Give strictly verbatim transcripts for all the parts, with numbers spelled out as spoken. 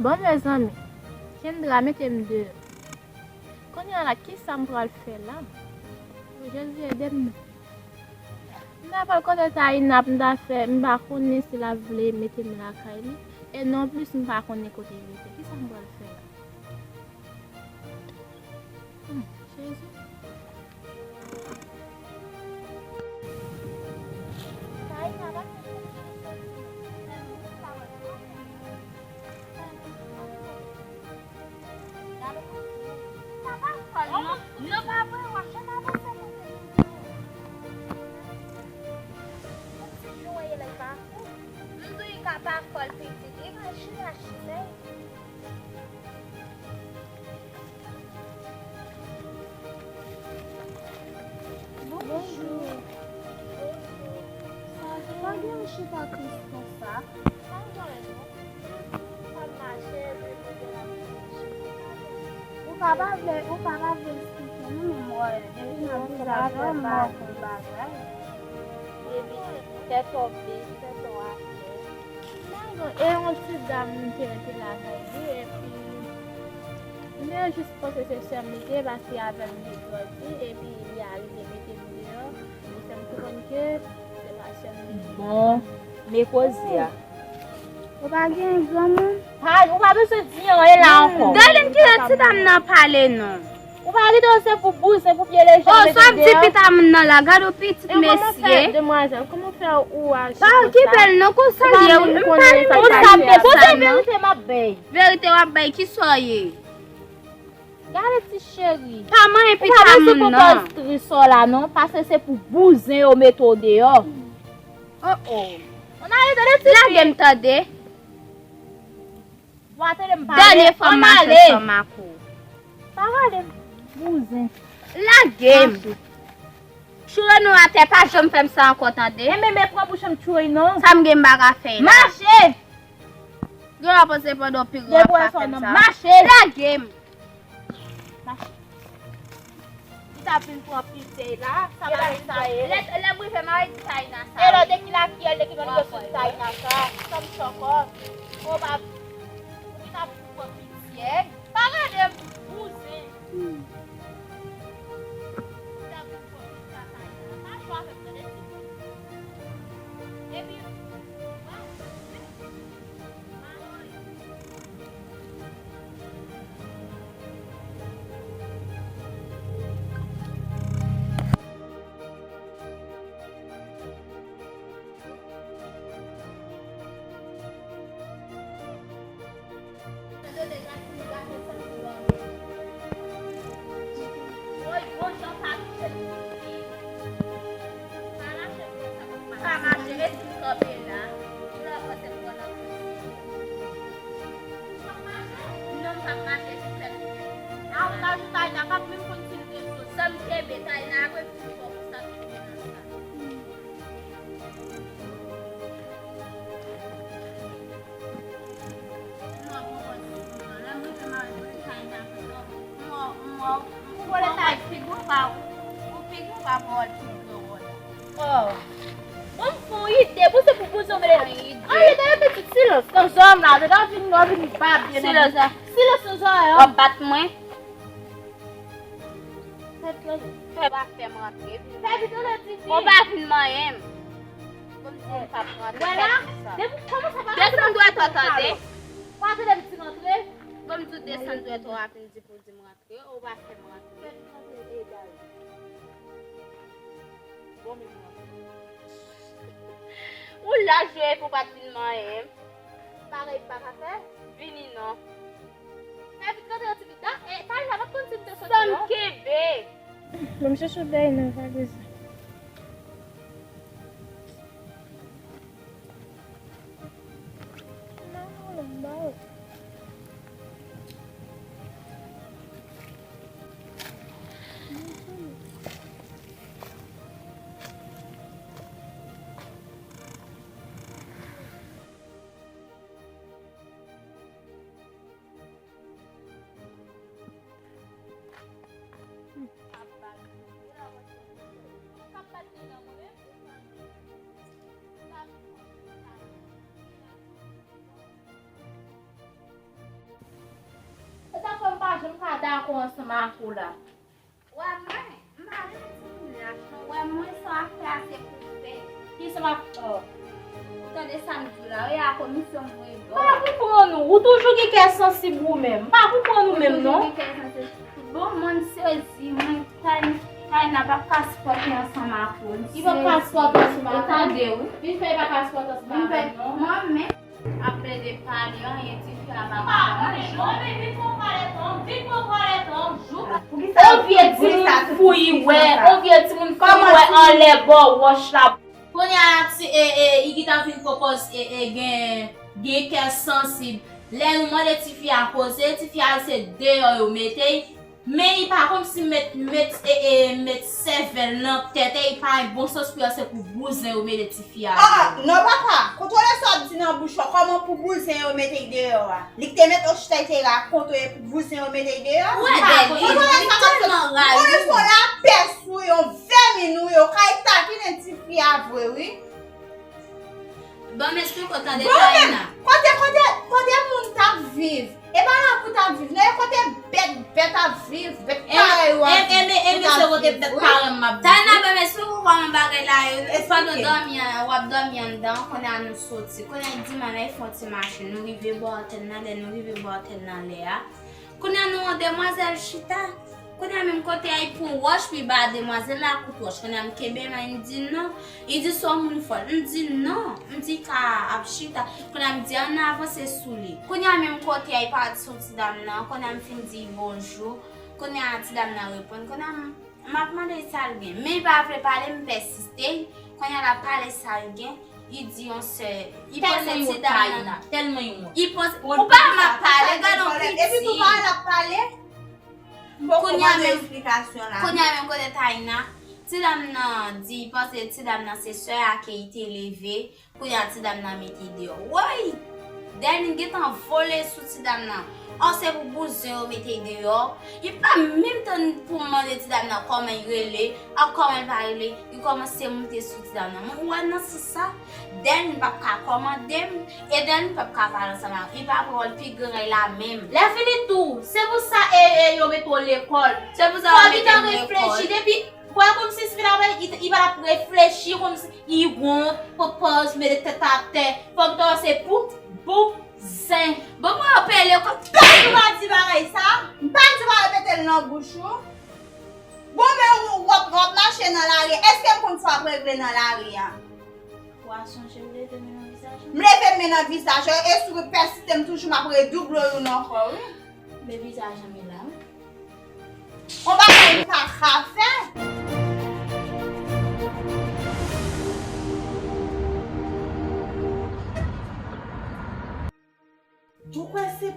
Bon, mezanmi, Kendra mete m deyò. Kounye a la, kisa m pral fè la? O Jezi, ede m non. M ta pral kote Taina, m ta fè, m pa konnen si l ap vle mete m lakay li. E nonplis, m pa konnen kote l rete. Kisa m pral fè la? Hmm, Jezi. Taina, pa fè m soti. Sa pa fòl, non. Non, pa vre, w ap janm avanse pou vin di w. Yon ti jan w ye la, li pa fou. M di w li ka pa fòl pitit. Imajine, imajine. Bonjou. Bonjou. Sa, se pa gen yon chita tris konsa. Ou ka pa vle, ou ka pa vle esplike nou, men m wè depi nan vizaj ou, m wè w fè yon bagay. Epi, tèt w bèl, tèt w atè. E yon ti dam ki rete lakay li, epi m te jis panse se sè m li te ye, paske avè m li grandi, epi li arive mete m deyò, men sè m konprann ke se pa sè m li ye. Bon, men koze a. Ou pa gen granmoun? Pa, ou pa bezwen di anyen la ankò. Darline, kite ti dam nan pale non. Ou pa kite yo se pou bouzen, pou pye leje. Oh, sa ap di pita moun nan la, gade yon pitit mesye. Demwazèl, kòman fè ou aji konsa? Pa okipe l non, konsa l ye wi. M pa renmen sa. Ou sa m te koze verite m ap bay. Verite w ap bay, kisa w ye? Gade ti cheri. Pa manyen pita moun nan. Ou pa bezwen pou pòz tris w la non, paske se pou bouzen yo mete w deyò. Oh, oh. Lage m tande. Dènye fwa m mache ansanm ak ou. Pa rale m, bouzen. Lage m. Mache. Choure nou atè, pa janm fè m sa ankò, tande. Enben, men pran bouch ou, m choure non. Sa m gen m pa ka fè la. Mache! Gen w ap panse pandan w pi gran w ap ka fè m sa. Mache! Lage m. Mache. Li t ap vin pran pitye la, sa bagay sa ye. Lè, lè m rive, m a di Taina sa. E lò de ki lakiyèl, de ki bò li sot Taina sa. Sa m fè ankò. Ou pa, ou vin ap vin pran pitye. Pa gade m, bouzen. Li t ap vin pran pitye a Taina. Pa jwe avè m, tande ti moun. Epi, Bon, m fè yon ide, bon, se pou bouzen w mete. An, ide, pitit, silans nan zòrèy m la, dedan w vin, w vin babye nan bouch. Silans nan zòrèy an. W ap bat mwen? Fè vit, fè vit, fè vit, ann ale, Titi. Ou pa vin manyen m. Bon, m di m p ap rantre. Wè la, depi w kòmanse pa desann dwèt ou, tande. Pa tande pitit rantre. Bon, m di w desann dwèt ou, w ap vin di pou di m rantre, ou pa fè m rantre. Fè vit rantre, e, Dari. Bon, men m rantre. Ou laj yo epi w pa t vin manyen m. Bagay m pa ka fè. Vini non. Fè vit rantre yon ti vit la. E, Taina pa t konn si m te soti non. Sa m kenbe. Bon, m chèche w dèyè nan valiz la. Nan, nan, nan, ba yo. Dakò ansanm ak ou la. Wè mwen, m pa renmen timoun lach non. Wè mwen sa w ap fè a se koupe. Kisa m ap fè? Ou tande sa m di w la wi, a komisyon m voye ba w. M pa konprann ou. Ou toujou gen kè sansib ou menm. M pa konprann ou menm non. Ou toujou gen kè sansib. Bon, mwen sezi, mwen Tay-, Tayna p ap ka sipòte ansanm ak ou. Li p ap ka sipòte ansanm ak ou. Ou tande wi. Vin fè li pa ka sipòte ansanm ak ou non. Mwen menm. Ap plede pale, anyen tifi a pa konprann. Vin pran pale tonm, vin pran pale tonm, jou pa. On vye timoun fouyi wè, on vye timoun fouyi wè anlè bò wòch la. Kounye a ti, e, e, li gentan fin pwopoze, e, e, gen, gen kè sansib. Lè nou mande tifi a koze, tifi a se deyò yo mete l. Men li pa kòmsi met, met, e, e, met sèvèl nan tèt, e li pa gen bon sans pou yo, se pou bouzen yo mete tifi a deyò. Ah, non papa, kontwole sa w ap di nan bouch ou a, kòman pou bouzen yo mete l deyò a? Li k te met ochita, li te rakonte w, e pou bouzen yo mete l deyò? Ou wè Dèlin, li tèlman rayou. Kontwole sa w ap di, konnen se yon lapès ou, yon vèmin ou ye, ou ka al takinen tifi a vre wi. Ban m esplike w tande Tayna. Kote, kote, kote moun t ap viv? E pa la pou t ap viv non, e kote bèt, bèt ap viv, bèt parèy ou ap viv. E, e, e, e, mesye kote bèt paran m ap viv. Tayna, ban m esplike w kòman bagay la ye. Pandan w dòmi an, w ap dòmi anndan, kounye a nou soti. Kounye a di m al fè yon ti mache. Nou rive bò antèn nan, lè nou rive bò antèn nan lè a. Kounye a nou wè demwazèl chita. Kounye a menm kote a, li pran wòch, li ba demwazèl la kout wòch. Kounye a m kenbe men, li di non. Li di se yon moun fòl. M di non. M di ka ap chita. Kounye a m di ann avanse sou li. Kounye a menm kote a, li pati sou ti dam nan. Kounye a m fin di bonjou. Kounye a ti dam nan reponn. Kounye a m, m ap mande l sa l gen. Men li pa vle pale, m pèsiste. Kounye a l ap pale sa l gen. Li di yon sè, li panse ti dam nan. Tèlman yon wont. Li panse, ou pa m ap pale, gade yon piti. Epi tou pa l ap pale. M poko mande eksplikasyon la. Kounye a menm kote Tayna, ti dam nan di, li panse ti dam nan se sè a ke li te leve, kounye a ti dam nan mete deyò. Woy! Dèlin gentan vole sou ti dam nan. Ò, se pou bouzen yo mete l deyò. Li pa menm tann pou mande ti dam nan kòman l rele, ak kòman l pa rele. Li kòmanse moute sou ti dam nan. Mwen wè nan sans sa, Dèlin p ap ka kòmande m, e Dèlin p ap ka pale ansanm ak li. Li pa pran wòl pi gran la menm. Lè fini tou, se pou sa e, e, yo mete w lekòl. Se pou sa yo mete m lekòl. Fò w gentan reflechi depi, wè kòmsi si vin apre, li, li pa t ap reflechi kòmsi. Li wont, pran pòz, mete tèt atè. Fòk w ta wè se pou, pou zen. Bon, mwen apele kot. Pèdi w pa di bagay sa. M pa di w pa repete l nan bouch ou. Bon, men w, w ap, w ap mache nan lari. Èske m konn sa w ap regle nan lari a? W a sonje m leve men nan vizaj ou? M leve men nan vizaj ou, e si w pèsiste m toujou, m ap redouble w youn ankò, wi. Men vizaj an men la, wi. On bagay m pa ka fè. Ou kwè se,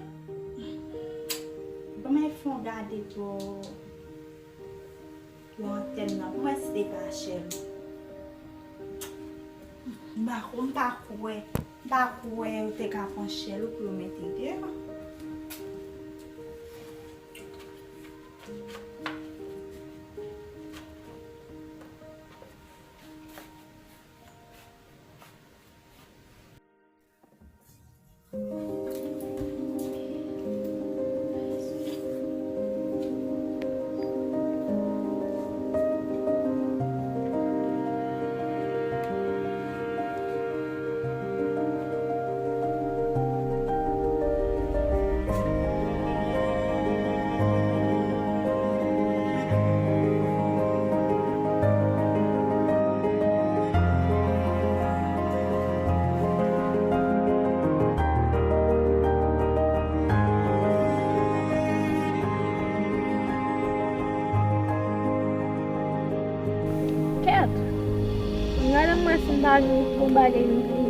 ban m fè yon gade bò, bò antèn nan, pou m wè si se panchèl. M pa, m pa kwè, m pa kwè yo te ka panchèl ou pou yo mete deyò. Kèt! Gade m wè si m pa jwenn bon bagay m peye.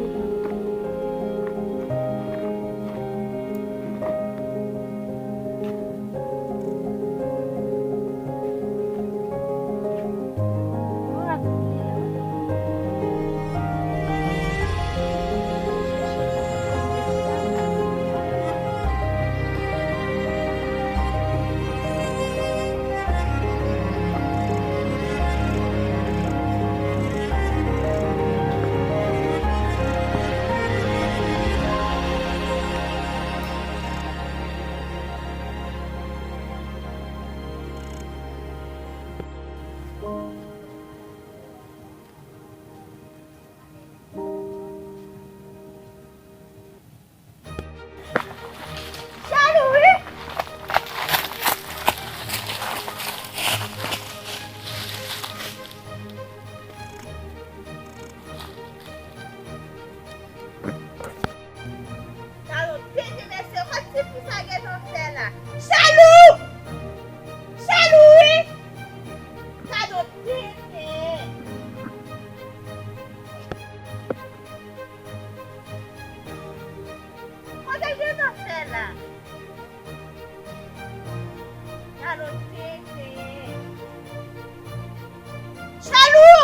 Chalou!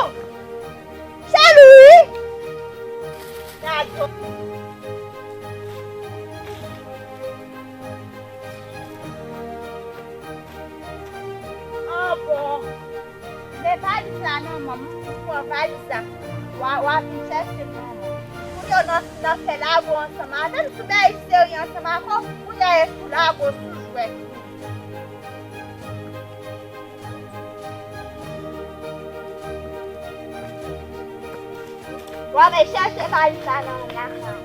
Chalou! Gad. Ah bon. Men valiz la non, manman. M pran valiz la. W a, w a vin chèche l, manman. Kounye a n ap, n ap fè lago ansanm avè m, sou bèy seri ansanm avè w. Kounye a e sou lago, sou jwèt. W ap al chèche valiz la nan lakay.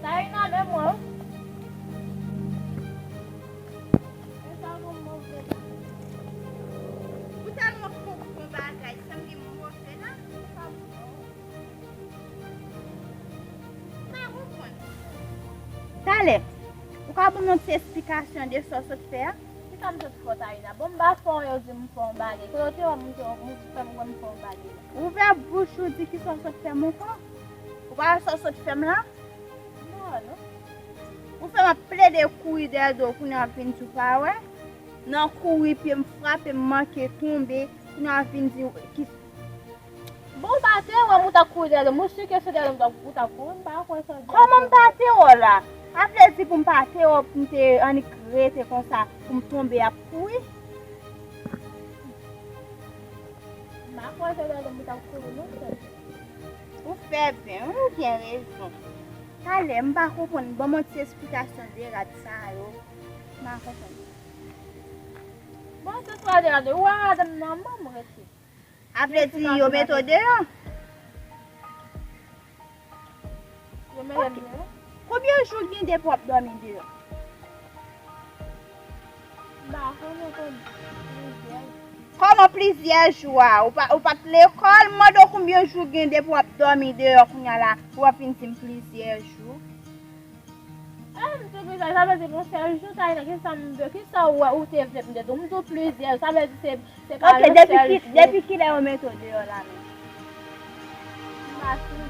Sa e nan men mwen, wi. Ou tèlman fou pou yon bagay, sanble m move la. M pa konprann. Talè, ou ka ban m yon ti esplikasyon de sa w sot fè a? Kisa m sot fè w, Taina? Bon, m pa fè w, yo di m fè yon bagay. Kote w te wè m, m te, m fè m wè m fè yon bagay la? Ouvè bouch ou, di kisa w sot fè m ankò? Ou pa wè sa w sot fè m la? Non, non. Ou fè m ap plede kouri dèyè do w, kounye a w ap vin di w pa wè. Nan kouri, pye m frape, m manke tonbe, kounye a w ap vin di w ki Bon, w pa te wè m, ou t ap kouri dèyè m. Ou si ke se dèyè m t ap, ou t ap kouri, m pa kwè sa. Kòman m pa te wè w la? A vle di pou m pa te wè w, pou m te annik rete konsa, pou m tonbe ap kouri? M pa kwè se dèyè m ou t ap kouri, non, sè. Ou fè byen, wi, ou gen rezon. Talè, m pa konprann. Ban m yon ti esplikasyon de rad sa yo. M pa konprann. Bon, se swa de rad, ou wè rad m nan, manman, rete. A vle di yo mete w deyò? Yo mete m deyò? Konbyen jou gen depi w ap dòmi deyò? M pa konnen, konbyen, plizyè jou. Kòman plizyè jou a? Ou pa, ou pa t lekòl? M mande w konbyen jou gen depi w ap dòmi deyò kounye a la, ou ap vin di m plizyè jou. E, m di w plizyè, sa vle di yon sèl jou, Taina, kisa m vle, kisa w wè ou te vle m te di w? M di w plizyè, sa vle di se, se pa yon sèl jou. Ok, depi ki, depi kilè yo mete w deyò la menm? M pa sou.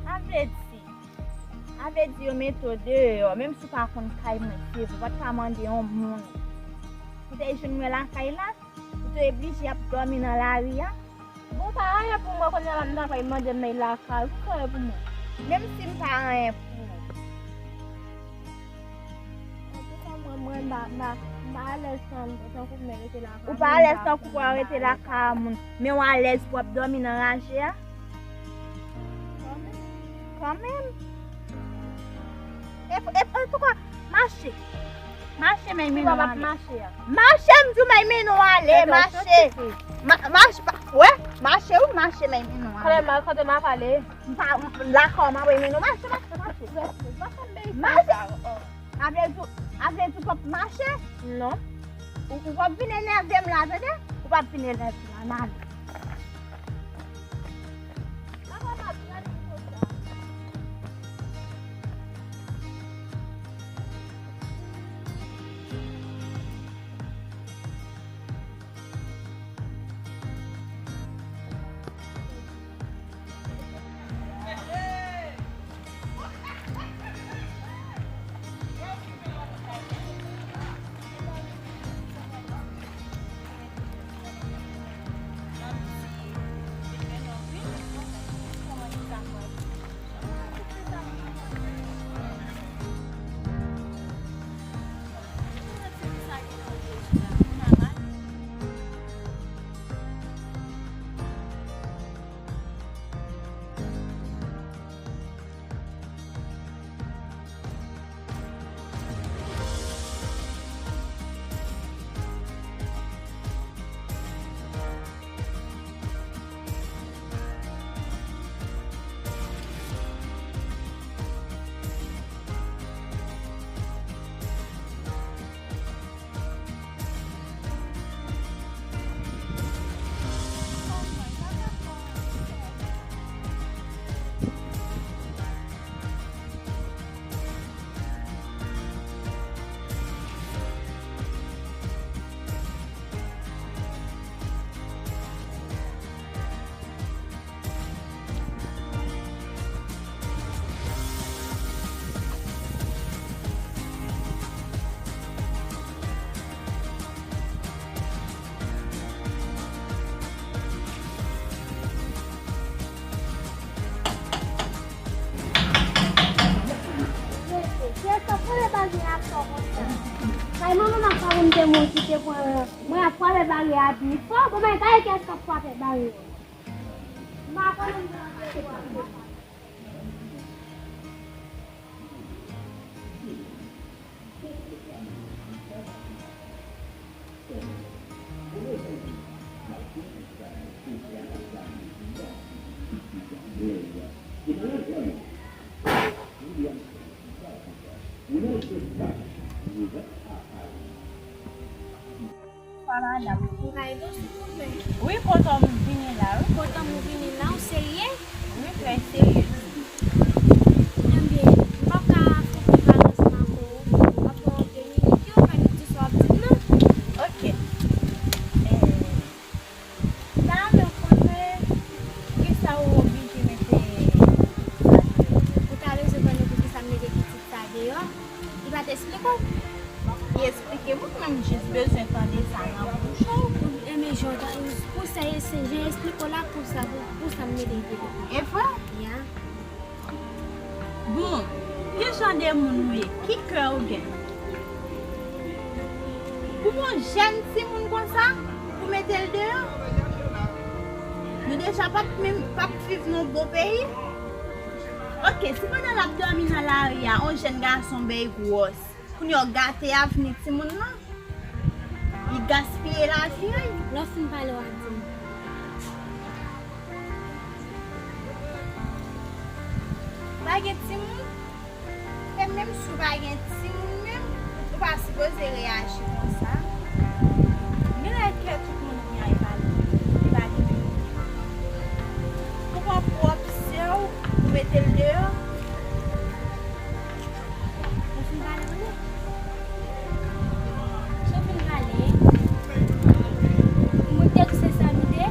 Sa vle di, sa vle di yo mete w deyò, menm si w pa konn kay mwen, se vre, w pa t ka mande yon moun. Ou te jwenn mwen lakay la? Ou te oblije ap dòmi nan lari a? Bon, pa anyen pou mwen, kounye a la, m ta pral mande m nan lakay ou, ki sa w ye pou mwen? Menm si m pa anyen pou ou. Antouka, mwen, mwen, m pa, m pa, m pa alèz tan, tankou mwen rete lakay mwen. Ou pa alèz tankou pou w rete lakay moun, men w alèz pou w ap dòmi nan raje a? Kanmenm. Kanmenm. E, e, antouka, mache. Mache, men mennen w ale. Mache, m di w, men mennen w ale, mache. Ma-, mache, pa, wè, mache, wi, mache, men mennen w ale. Kote m, kote m ap ale? M pa, m, lakay w, m ap mennen w, mache, mache, mache. Mache. A vle di, a vle di w p ap mache? Non. Ou, ou p ap vin enève m la, tande? Ou p ap vin enève m la, n ale. Se moun ki te pran, mwen ap frape baryè a pi fò. Bon, men gade kiyès k ap frape baryè a. M pa konnen m te frape. Bonswa, madanm. Ou ka ede w, silvouplè? Wi, kontan m vini la, wi. Kontan m vini la, ou serye? Wi, trè serye. Ebyen, m p ap ka fè konferans ansanm ak ou. M ap pran de minit yo, pa gen di sa w ap di m nan. Ok. Eh, m ta renmen konnen poukisa ou oblije mete sa deyò. Ou ta bezwen konnen poukisa m mete pitit sa deyò? Li pa t esplike w? Li esplike m, men m jis bezwen tande sa nan bouch ou. Enben, jan w ta, pou sa, se jan esplike w la, pou sa, pou, pou sa m mete l deyò. E vre? Ya. Bon, ki jan de moun ou ye? Ki kè ou gen? Pou yon jèn timoun konsa, pou mete l deyò? Nou deja p ap menm, p ap viv nan yon bon peyi. Ok, si pandan l ap dòmi nan lari a, yon jèn gason bay gwòs, kounye a w gate avni timoun nan, li gaspiye lavi l. Lè w fin pale, w a di m. Pa gen timoun? E menm si w pa gen timoun menm, ou pa sipoze reyaji konsa. Gen lè kè tout moun gen a evalye, evalye. Ou pran pwòp sè w, ou mete l deyò. Ou fin pale, konnen? Sa w fin pale? Mwen te di se sa nou te?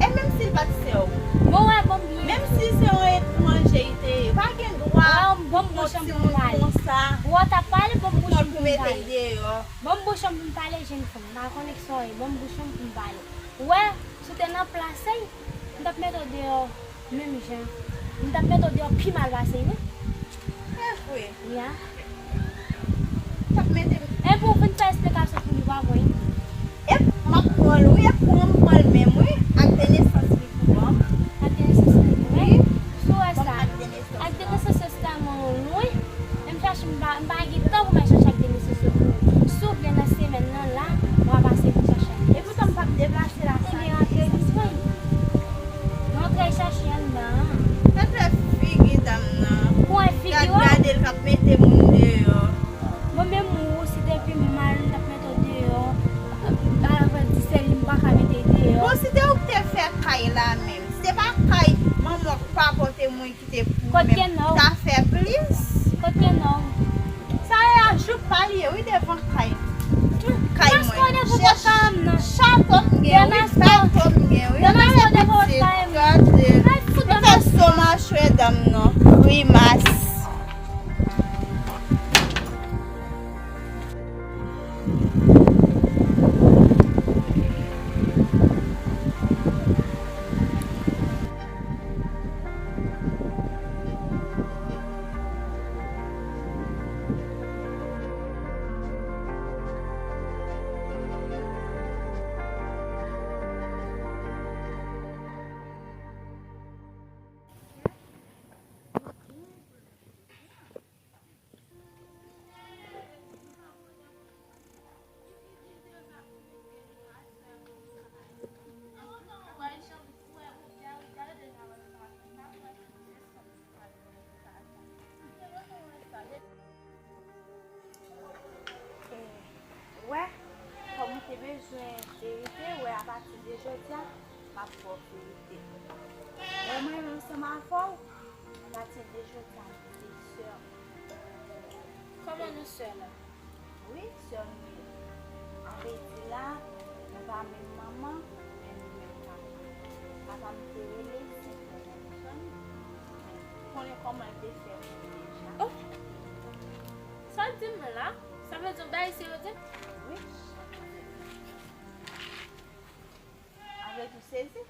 E menm si l pa t sè w? Bon, wè, bon, byen. Menm si se yon etranje li te ye, pa gen dwa pran yon timoun konsa. Wè, w t ap pale, bon, bouch ou pou m pale. Pou mete l deyò. Bon, bouch ou pou m pale, jèn fanm. M pa konnen ki sa w ye, bon, bouch ou pou m pale. Wè, si w te nan plas li, m t ap mete w deyò. Menm jan. M t ap mete w deyò pi mal pase, wi. E vre? Ya. T ap mete m. E pou w vin fè esplikasyon pou li, w a voye. E m ap pran l, wi, e pran m pran l menm, wi. Ak de nesans li pou ban m. Ak de nesans li pou ban m? Wi. Si w wè sa. Ban m ak de nesans. Ak de nesans yo tèlman lwen. Menm chache m pa, m pa gen tan pou m al chache ak de nesans yo pou ou. Si w vle nan semèn nan la, w a pase vin chache ak de nesans. E poutan m p ap deplase la. Ebyen, rantre vin jwenn. Rantre chache anndan an. Sa fè figi dam nan. Pou wè figi w. Gad, gade l k ap mete moun deyò. Mwen menm ou, si te pi mal, m t ap mete w deyò. Avè di sè li, m pa ka mete l deyò. Bon, si te ou k te fè kay la menm. Si te pa kay manman w k pa pote mwen kite pou mwen, m ta fè plis. Kot gen nòg? Sa e a jouk pa l ye, wi, devan kay. Kay mwen. Chato m gen, wi, bato m gen, wi. Gade pitit, gade. M fè so machwè dam nan. Grimas. Wè, kòm ou te bezwen verite, wè, apati de jodi a, m ap ba w verite. Wè, mwen menm ansanm avè w, apati de jodi a, nou se sè. Kòman nou sè la? Wi, sè nou ye. Sa vle di la, nou pa menm manman, men nou menm papa. Papa m te rele Sent Lòrens Jackson. Konnen kòman l te fè pou li deja. Oh! Sa w di m la? Sa vle di yon bagay serye w di m? Wi. Sa vle di w sezi?